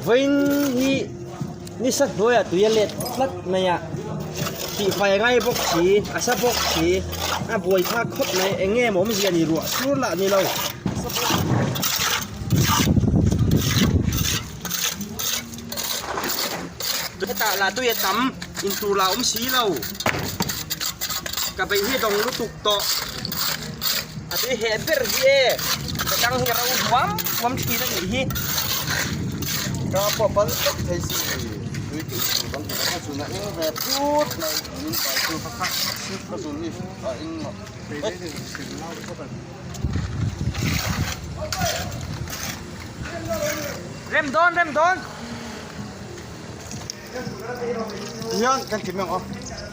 Vawiin hi nisa hnuaiah tui a let tlat mai a tihfai a ngai bawk si a sa bawk si a buai thlak khawp mai eng nge maw awmzia ni ruah sur lah ni lo. Hetah lah tui a tam intur lah a awm si lo ka beih hi dawng lutuk tawh a tui heh ber hi e ka tang hi a ro huam huam thin a nih hi. Ka pawh pal tawp thei si tui tih tur kan hmu a chhun a eng ve phut mai min pai chu ka kha ka zun hi a eng mah Rem dawn rem dawn. Hian kan ti meng aw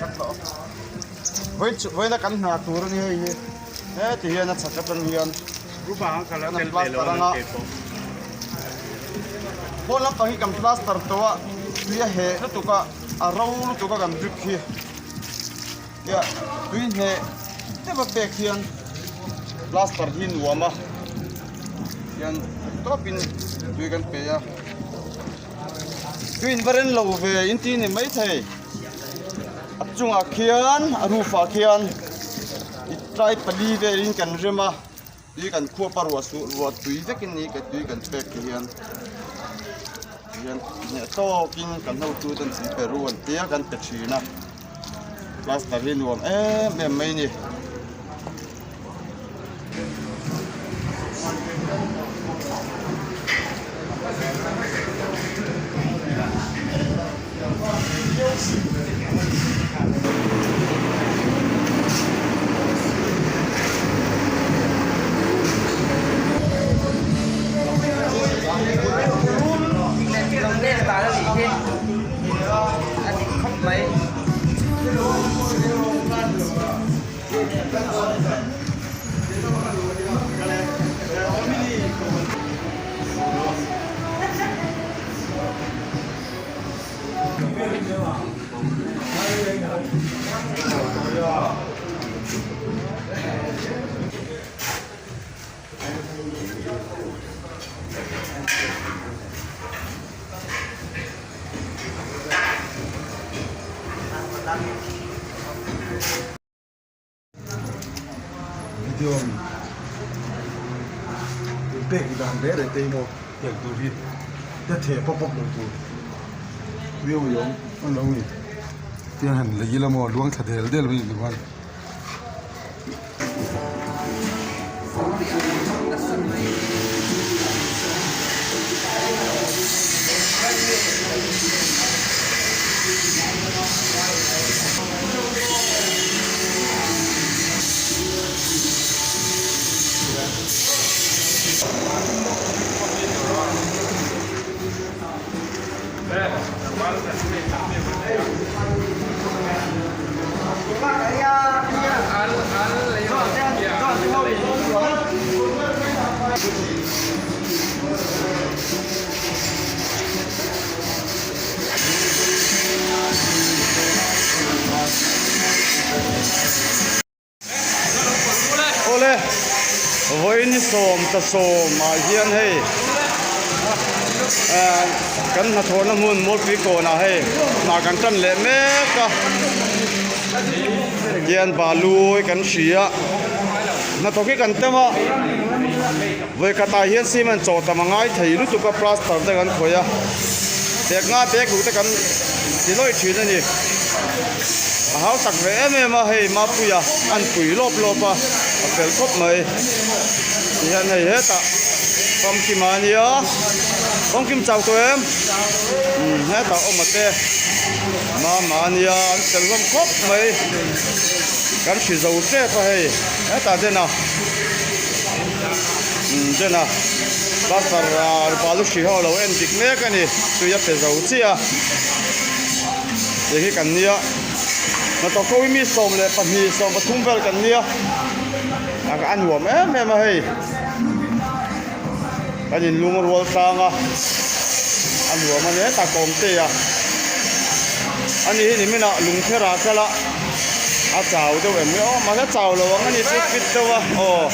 kan tlawh vawi chu vawiina kan hna tur a ni hei hi heti hian a chhak atang hian kan plaster anga pawn lampang hi kan plaster tawh a tui a heh lutuk a a ro lutuk a kan drip hi tia tui hneh deuh a pek hian plaster hi nuam a hian tawpin tui kan pe a. Tui in va ren lo ve in ti ni maithei a chungah khian a roof ah khian i tlai pali velin kan rem a tui kan khuap a ruah suh ruah tui vekin ni ka tui kan pek te hian hian hneh tawkin kan hotu ten an pe ru an tia kan pe thin a plaster hi nuam em em mai a ni. Video mi in pek dan reh reh te hi maw tiang tur hi te theh pawp pawp lo tur viau i awm a lo ni tiang han lei ila maw luang thla del del mai ni chuan. Awle vawiin sawm ta sawmah hian hei ah kan hnathawhna hmun Mualpui kawnah hei hna kan tan leh mek a tihian balu kan hria hnathawk hi kan tem a vawikhatah hian cement chaw tam a ngai thei lutuk a plaster te kan khawih a bag nga bag duh te kan ti lawih thin a ni a hausak ve em em a hei mapuia an pui lawp lawp a a fel khawp mai tihian hei hetah famkima a nia. Kawngkim chau tawh em? Umm hetah awm a te mama ania an fel hlawm khawp mai kan hri zo tep a hei hetah den a umm den a plaster ah balu hri ho alo en dik mek a ni tui a pe zo chiah a tih hi kan nia hnathawk ho hi mi 12 13 vel kan nia a nuam em em a hei. Kan in lung rual tlang a, a nuam a ni hetah kawmte a, ani hi nimin ah lungpher ah kal a, a chau deuh em nge aw mahse a chau lo ang ani chu fit deuh a aw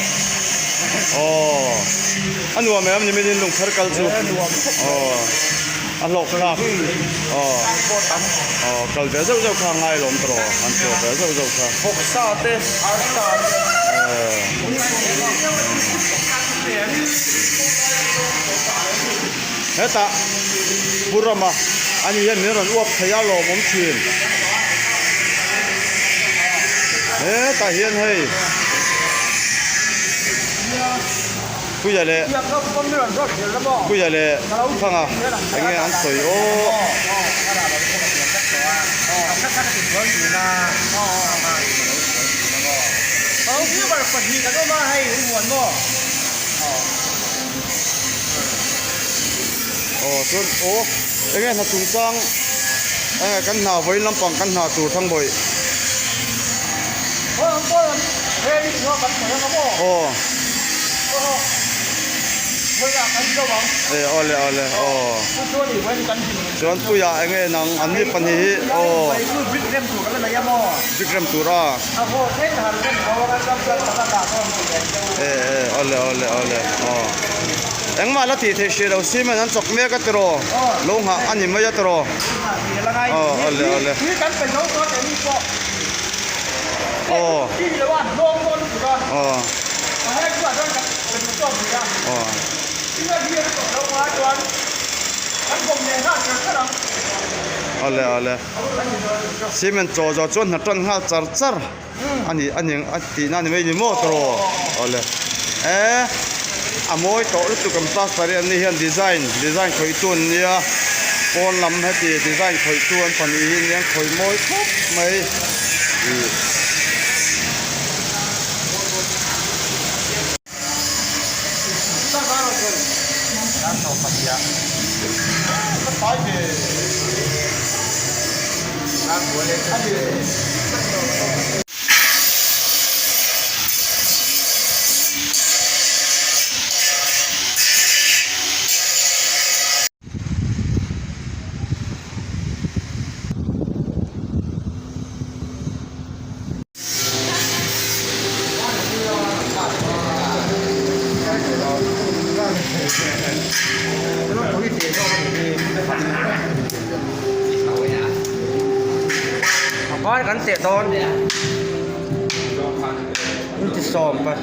aw a nuam em nimin in lungpher kal chu aw a hlawk thlak aw aw kal ve zeuh zeuh kha a ngai lawm tawh an chhuah ve zeuh zeuh kha. Vawksa te arsa te. Hetah Pu Rama ani hian min rawn uap thei a lawmawm thin. Hetah hian hei Puia leh Puia leh Thanga eng nge an sawi aw. Aw chuan aw eng nge hna chungchang eng nge kan hna vawiin lampang kan hna tur Thangbawih. Aw. E awle awle aw chuan puia eng nge nang an ni pahnih hi aw bik rem tur a e e awle awle awle aw engmah la tih theih hrih lo cement an chawk mek a tiraw lo nghah a ni mai a tiraw aw awle awle aw aw aw awle awle cement chaw zawh chuan hna tan nghal char char a ni a ni a tihna a ni mai ni maw tawh awle e a mawi tawh lutuk an plaster hi an ni hian design design khawih tu an nia pawn lam heti design khawih tu an pahnih hi an nia an khawih mawi khawp mai ih. Var kan teh dawn inti 13.